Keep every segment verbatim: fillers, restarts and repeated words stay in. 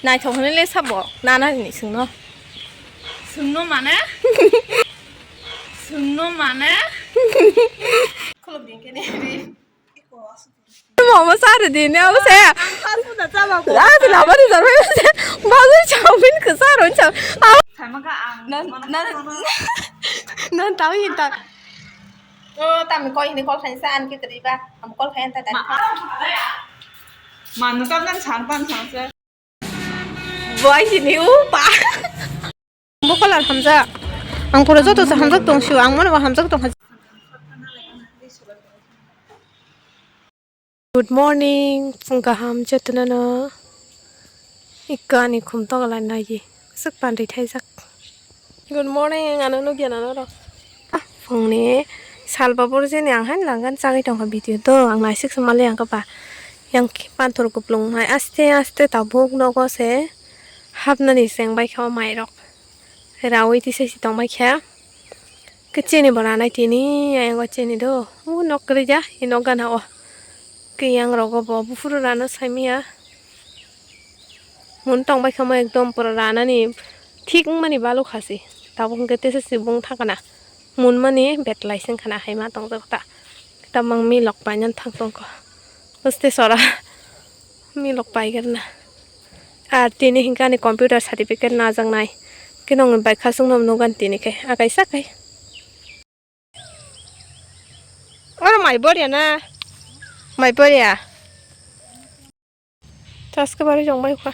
Naithok hwnwi le sabo, nana ni sungno. Sungno mane? Sungno mane? Khuluk din khe ne ri. Momo sa rw di, ne abo saya. Ang fast food chama ko. Ah, sila bari jar bai se. Bazar chowmin ko sa rw cham. Sama ka ang. Nan, nan, nan tahu kita. Oh, tami koi ini kol khain sa an ki kri ba. Am kol khain ta dan. Manu tam nan sang pan sang se. Boy sini upa. Bo kolar hamjak. Ang pura joto se hamjak tong sio. Ang mano bo hamjak tong. Good morning, phung kaham jotono no. Ikka ani khum togalai nai. Sak pandri thaijak. Good morning, ano nugya nano rok. Ah, phungni sal babur jeni ang haino langani chagwi tongkha video to, ang naisik se mali ang khe ba. Yang khe panthor kuplung hai aste aste tabuk nogo se hapnani chengbai kha o mairok. Rawi tisa si tongbai kha. Khe chini bo ranai tini, ayang o chini do. O nok kwrwi ja, i nok gana o. Khe yang rogo bo buphuru rano saimaya. Mun tongbai kha mo ekdom pura ranani thik wngmani balukha se. Tabuk hwnkhe tesa se bung thangkha na. Mun mani betlai se wngkha na hai ma tongjak ta. Tamang milok painani thang tongkho. Boste sora milok paigerna. Ar tini hwnkhe ani computer certificate najaknai. Khe nongni bai khasungno nugan tini khe. Akaisa kai. Oro mai boria na? Mai boria. Taske bari jong bai kha.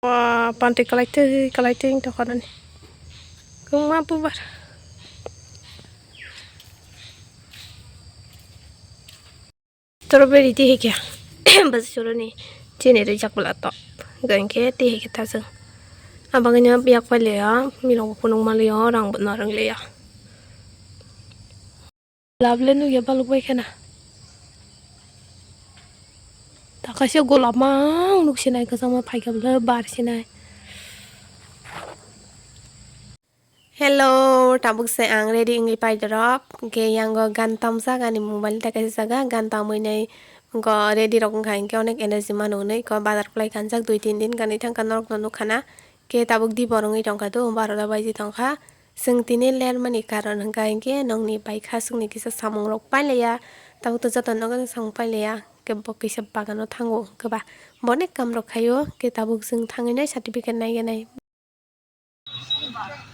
Wa, panti kalai tei, kalai tei wng tongkha nani. Kwbangma bubar. Strawberry tei hai khe. Bwswk chwrwni chini rijak bwla to. Hwnkhe tei hai khe ta chwng. Abagwino yak pailiya, milok bo phunuk manliya, rang bo narwk liya. Lab le nugya baluk bai khena. Ta kaisa golap mang nuk sinai, kwchangma phaikha bwle bar sinai. Hello, tabuk se ang ready wngwi pai dorok. Hwnkhe yango gan tamjak ani mobile tei kaisa jaga gan tamwi nai. Wngkha ready rok wngkha hinkhe onek energy mano hwnwi kok bazar kwlai kha, jak dui tin din ganwi thangkha norokno nukha na. Khe tabuk dibor wngwi tongkha do, barota baji tongkha. Chwng tini lermani karon hwnkha hinkhe nokni bai khasukni kisa samungrok pailaiya, tabuk to joto nokni samung pailaiya, khe bo kisa bagano thango hwnkhe ba bo onek kamrok khaio, khe tabuk chwng thangwi nai certificate naiya nai.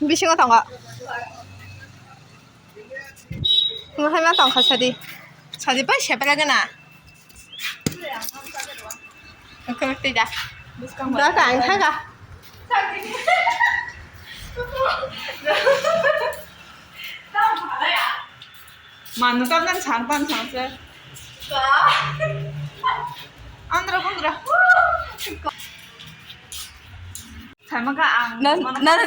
Bisingo tongo. Nwng hai ma tongkha sadi. Sadi pai sepela gana. Oke, oke, dah. Dah, tak, tak, tak. Manu tam nan sang pan sang se. Andra kundra. Sama ka ang. Nan, nan,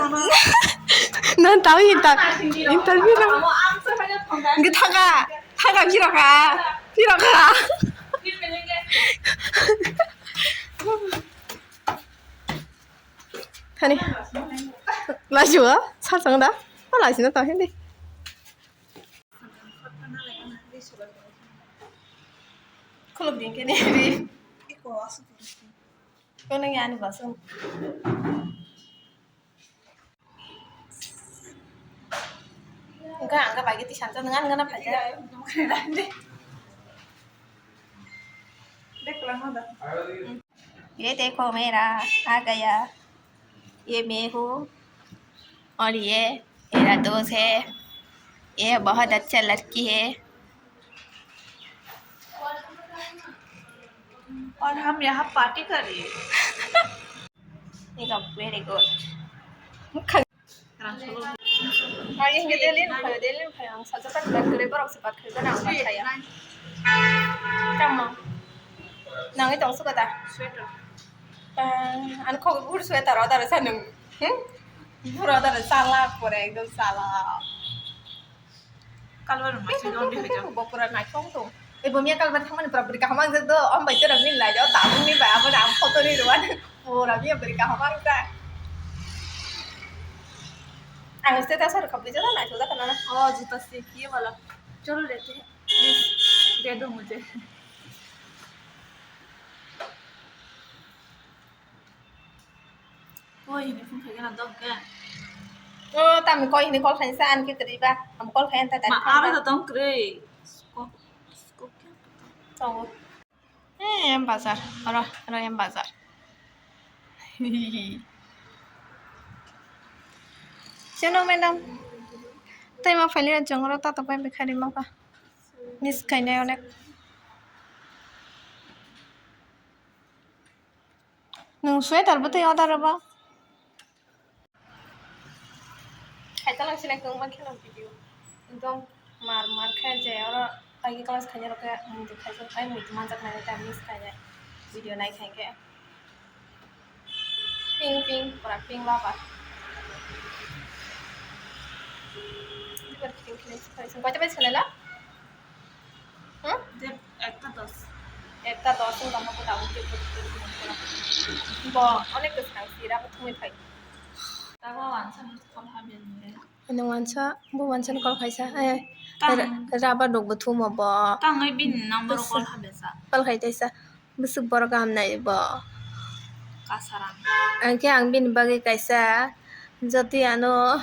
nan tahu inter-, interview na. Ang sa kanya pangka. Nggak thaka, thaka piro ka, piro ka. Thani. Laju ah, sa sang da. Apa laju na tahu hindi. Khuluk din kene ri. Iko asu. Kono yani basung. Enggak, enggak pagi ti santo dengan ngana phaja. ये देखो मेरा आ गया, ये मैं हूँ, और ये मेरा दोस्त है, ये बहुत अच्छा लड़की है। और हम यहाँ पार्टी कर रही है। Very good. Ang hinkhe daily nukhaio, daily nukhaio. Ang sajak tak bat kwrwi borok se bat khaiba na ang bat khaiya. Tamo? Nangwi tong suka da? Sweater. Ang khogwi buphuru sweater order sa nung. Hmm? Buphuru order chalak pore ekdom chalak. Kalbar rwma se jodi hoi jak. Bo pura naithok tong. Ebo miya kalbar thangmani pura bwrwi kaham ang jak do. Om bai tora min lai do. Tabuk ni bai abo na ang photo ni rwani. Pura miya bwrwi kaham ang jak. Ang status rwkha bwrwi jora naithok jak na. Oh, juta se kiye wala. Chalo lete hain. Please, de do mujhe. Koi hini phone khaikhe na dok khe. O, tamni koi hini call khainsa, ani khe kwrwi ba. Am call khai anta tari. Ma, aro da tong kwrwi. Skok, skok khe. Tongo. Eh, em bazar. Oro, oro em bazar. Cheno, madam. Tai ma phaile jongro tato pai bikha rima ba. Miss khainai onek. Nwng sweater bwtwi order rwba? Khaita lang select wngma kheno video. Ekdom mar mar khe je oro aigi class khainai rok khe muitu khaijak, ai muitu manjak nai ta miss khainai video nai khai khe. Pink, pink, pura pink lover. Koita bai selai la? Hmm? Ekta dos. Ekta dos wng tongma ko tabuk tei bo onek kwchang sira bo thumwi phai. Tabo wansa ni call ha bel ni. Ani wansa, bo wansa ni call khaisa. Eh, tang. Ra-, rubber dok bo thumo bo. Tang ai bini number call ha besa. Call khai taisa. Bwswk borok kaham nai bo. Kasaram. Hwnkhe ang bini bagwi kaisa jotwi ano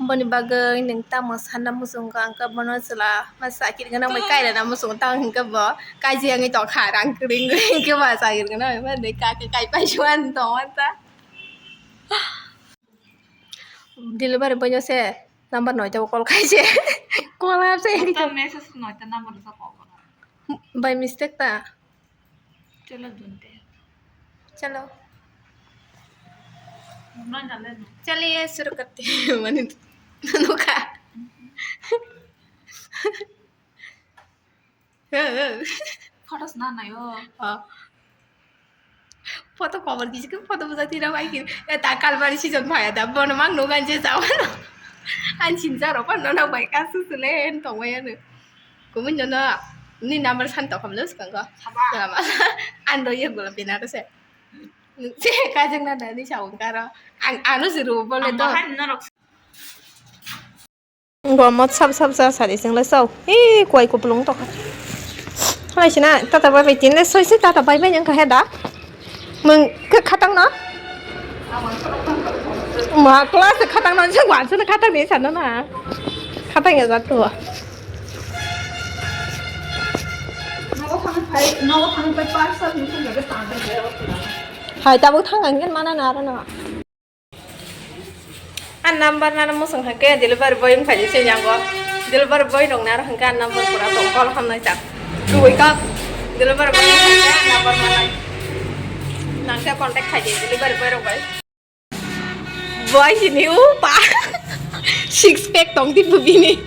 boni bagwi nwng tamo sanna muchungo ang khe bono chwla ma sakiri gwnang bai kairana muchungo tamo hwnkhe bo kaji wngwi tongkha rang kwrwi wngwi hwnkhe bo sakiri gwnang bai ma de kake kai paisuk ani tongmanta. Delivery boy no se number noita o call khaise. Call hapse. Ekta message noita number sa call kha. By mistake ta. Chalo dunte. Chalo. Chaliye shuru karte hain. Mane, nukha. Photos na nayo. Oh. Photo cover kisi ke photo bujai tira bai kiri. Eh, ta kalmari season phaya da. Bono mang no ganje jawano. An sinja ro pan no bai kasu sule en tongwai anu. Kumun jono ni number san to kamlo skango. An do ye gula pina to se. Se kajeng na dani sa ungkaro. Ang anu siru bole to. Gomot sab sab ja sari sing le sao. Hi, kuai kupulung tokha. Halai sina tata bai bai tin le soi se tata bai bai nang kha he da. Mung khe khatang no? Ma class khatang no jeng wansa khatang ni sana na. Khatang ya jatu. Hai tabuk thang ang mana na aro no. An number nana muchung hai khe delivery boy wngkha ni se yango. Delivery boy rok naro hwnkhe an number pura tong call hamnai chak. Tubui kok delivery boy wngkha khe an number manai. Nang khe contact khai di delivery boy rok bai. Boy sini u pa six pack tong di bini.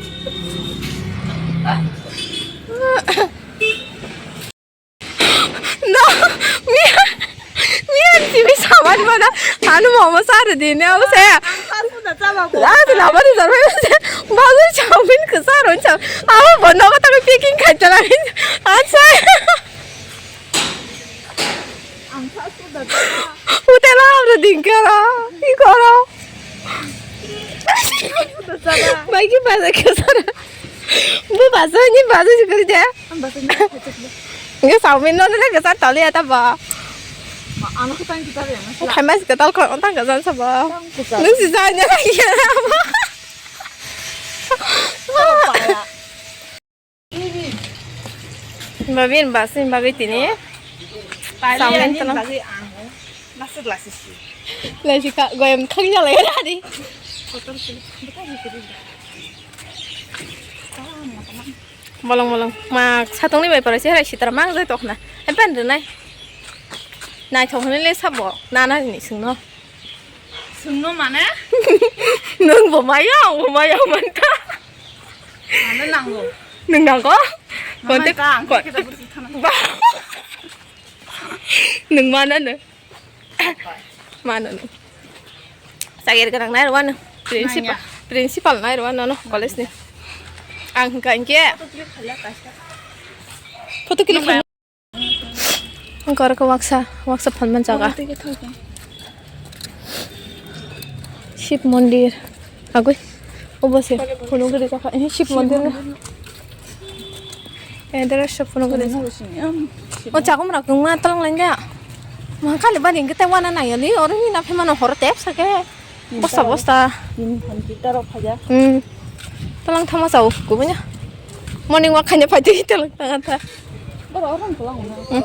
No, miya, miya, simi saman mana, anu mama sar di ne, abo saya. Anu nama di sarbai se, bazar chowmin ke sar on cham, abo bono ko tapi packing khai chala ni, acha. Hotel abo dingkara, ikoro. Bai ki bazar ke sar. Bo bazar ni bazar si kari de. Ang bazar ni bazar ni. Nge chowmin no le ke sa tali ata ba. Ma ano ko tang kita ya. Khai mas ke tal ko tang ke sa ba. Tang kita. Nung si sa nya ya. Babin basi babi tini. Chowmin tano. Laisi ka goyam khang ya lai radi. Bolong bolong ma satong ni bai paro se hai sitra mang jai tokna. Hai pen rinai. Nai thok ni le sabo nana ni sungno. Sungno mane? Nung bo maya, bo maya manta. Mane nango. Nung nango? Mama kontek ka, ang kon- kita busi thana. Ba. Nung mana nung? Mana nung? Sagir ganang nai rwano. Principal, nanya. Principal nai rwano no college ni. Ang hwnkha hwnkhe. Photo click khaila kaisa. Photo click khaila. Ang kor ko waksa, waksa phalman jaga. Shib mondir. Agoi. Obo se phunugri kha. Eh, Shib mondir na. Eh, dara shib phunugri. O chakum rak nungma talang lain da. Mangkali bani hingke tei wana nangya li, oro ni na phai mano horo tep sake. Bosta, bosta. Tin ghonta taro phaja. Hmm. Talang thama chao, kubanya. Morning walk khaina phai di, talang thanga tha. Boro oro ni pulang na. Hmm.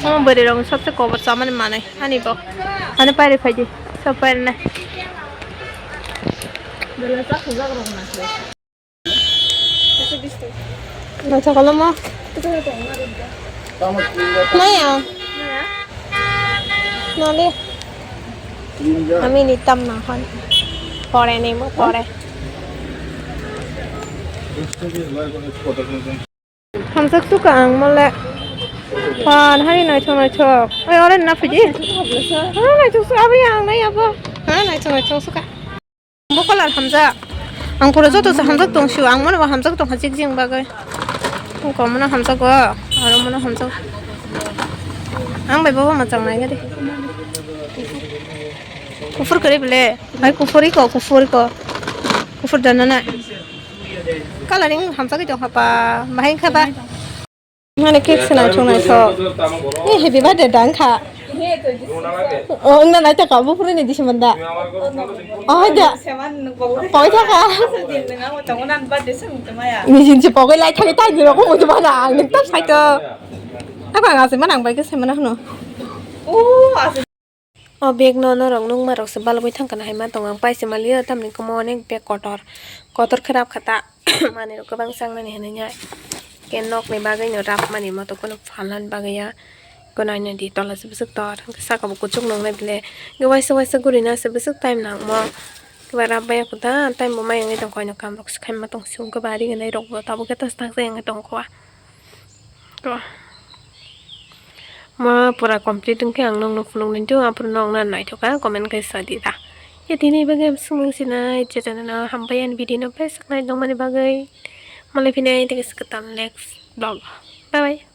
Oh, bwrwi rok sabse kobor chamani manai, ani bo. Ani pairi phai di, sab pairi nai. Bela sa khujak rok na. Naithokoloma. Naya. Nani? Ami nitam na hon. Pore ni mo pore. Hamjak suka ang mole. Pan hari naithok naithok. Oi, ore na phidi. Ah, naithok suka abi ang nai abo. Ah, naithok naithok suka. Bo colour hamjak. Ang pura joto se hamjak tong sio, ang mano bo hamjak tong ha jik jing bagwi. Ang kom mano hamjak go, aro mano hamjak. Ang bai bobo machang nai gadi. Kufur kari bele, bai kufur iko, kufur iko. Kufur dana na. Coloring hamjak tong ha pa, bahai kha ba. Mane cake se naithok naithok. Eh, happy birthday da wngkha. Oh, wngna naithok ka, buphuru ni disi manda. Oh, da. Poi thaka. Mijin se pogoi lai thagi tai ni rokho mutu bana ang nek ta sai to. Apa ngasi mana ang bai ke se mana hno. O bag no norok nukma rok se balugwi thangkha na hai ma tongo ang paisa maliyo tamni omo onek bag kotor kotor khe rap kha ta manwi rok kwbang changnani hinwi ya ke nokni bagwi no rap mani moto kunu phalna bagwi ya kunu aina di tola se bwswk tor saka bo kuchuk nuknai bile waisa waisa guri na se bwswk time nangmo kiba rap baiya kuda time bo mai wngwi tongkha oino kam rok se khaima tong sung kiba ari gnai rok bo tabuk khe ta swtang se wngwi tongkha. To. Ma pura complete wngkhe ang nokno phunuknai do, aphuru nokna naithokha comment khe sa di da. Ya tini bagwi ang swngmung sinai, je channel no hambai ani video no best khlai tongmani bagwi. Malai phinai tei kisa kwtal next vlog. Bye bye.